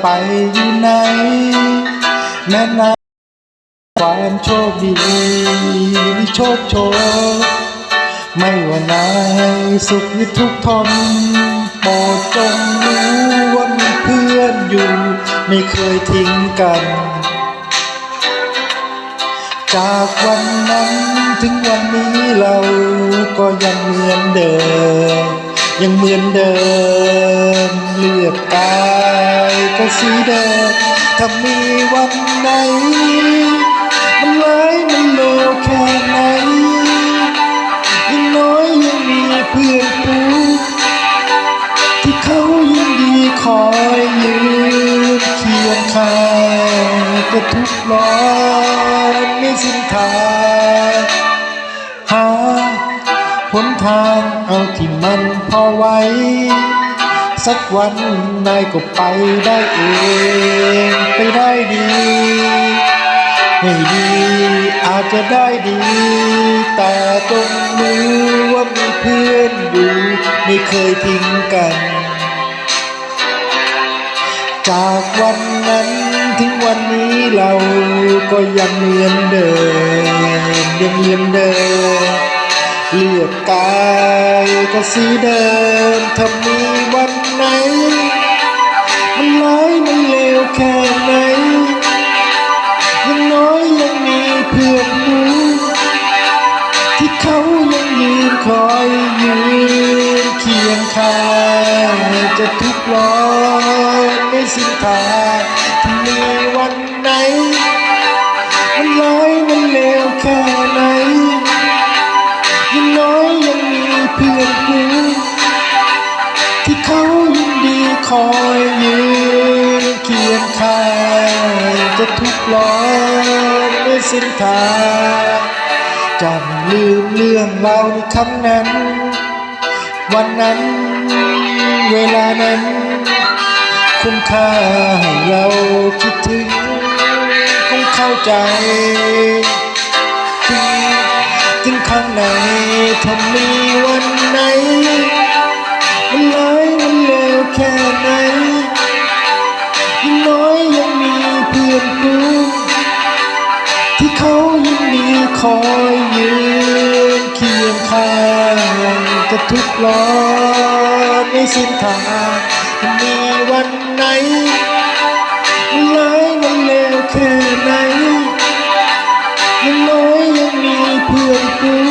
ໄປຢູ່ໃນແມ່ນ້ຳ ຄວາມໂຊກດີ ໂຊກໂຊນ ໄມ່ວ່າໃນສຸກຫຼືທຸກທົນ ໂປດຈົ່ງຮູ້ວ່າມີເພື່ອນຢູ່ ໄມ່ເຄີຍຖິ້ມກັນ. ຈາກວັນນັ້ນເຖິງວັນນີ້ ເຮົາກໍຍັງເໝືອນເດີມ ຍັງເໝືອນເດີມ ເລືອດກາຍກໍສີເດີມ. ຖ້າມີວັນໃດ ມັນຮ້າຍມັນເລວແຄ່ໃດ ຢ່າງໜ້ອຍຍັງມີເພື່ອນຄູ່ ທີ່ເຂົາຍິນດີຄອຍຢືນຄຽງຂ້າງ ແຕ່ທຸກຮ້ອນໃນເສັ້ນທາງ ຫາຫົນທາງເອົາທີ່ມັນພໍໄຫວ ສັກວັນນາຍກໍໄປໄດ້ເອງ ໄປໄດ້ດີ ໃຫ້ດີອາດຈະໄດ້ດີ ແຕ່ຈົ່ງຮູ້ວ່າມີເພື່ອນຢູ່ ໄມ່ເຄີຍຖິ້ມກັນ. ຈາກວັນນັ້ນເຖິງວັນນີ້ ເຮົາກໍຍັງເໝືອນເດີມ ຍັງເໝືອນເດີມ ເລືອດກາຍກໍສີເດີມ. ຖ້າມີວັນໃດ ມັນຮ້າຍມັນເລວແຄ່ໃດ ຢ່າງໜ້ອຍຍັງມີເພື່ອນຄູ່ ທີ່ເຂົາຍັງຢືນຄອຍຢືນຄຽງຂ້າງ ຈະທຸກຮ້ອນໃນເສັ້ນທາງ. ຖ້າມີວັນໃດ ມັນຮ້າຍມັນເລວແຄ່ໃດ ຢ່າງໜ້ອຍຍັງມີເພື່ອນຄູ່ ທີ່ເຂົາຍິນດີຄອຍຢືນຄຽງຂ້າງ ຈະທຸກຮ້ອນໃນເສັ້ນທາງ. ຈະບໍ່ລືມເລື່ອງລາວໃນຄັ້ງນັ້ນ ວັນນັ້ນ ເວລານັ້ນ ຄຸນຄ່າໃຫ້ເຮົາຄິດເຖິງ ຄົງເຂົ້າໃຈ ເຖິງຄັ້ງໃດ ຖ້າມີວັນໃດ ມັນຮ້າຍມັນເລວແຄ່ໃດ ຢ່າງໜ້ອຍຍັງມີເພື່ອນຄູ່ ທີ່ເຂົາຍິນດີຄອຍຢືນຄຽງຂ້າງ ຈະທຸກຮ້ອນໃນເສັ້ນທາງ. ຖ້າມີວັນໃດ ມັນຮ້າຍມັນເລວແຄ່ໃດ ຢ່າງໜ້ອຍຍັງມີເພື່ອນຄູ່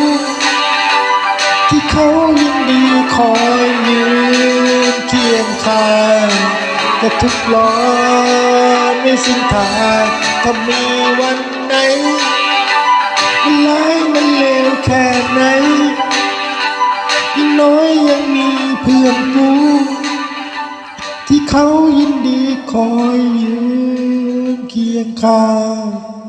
ທີ່ເຂົາຍິນດີຄອຍຢືນຄຽງຂ້າງ ຈະທຸກຮ້ອນໃນເສັ້ນທາງ. ຖ້າມີວັນໃດ ມັນຮ້າຍມັນເລວແຄ່ໃດ ຢ່າງນ້ອຍຍັງມີເພື່ອນຄູ່ ທີ່ເຂົາຍິນດີຄອຍຢືນຄຽງຂ້າງ.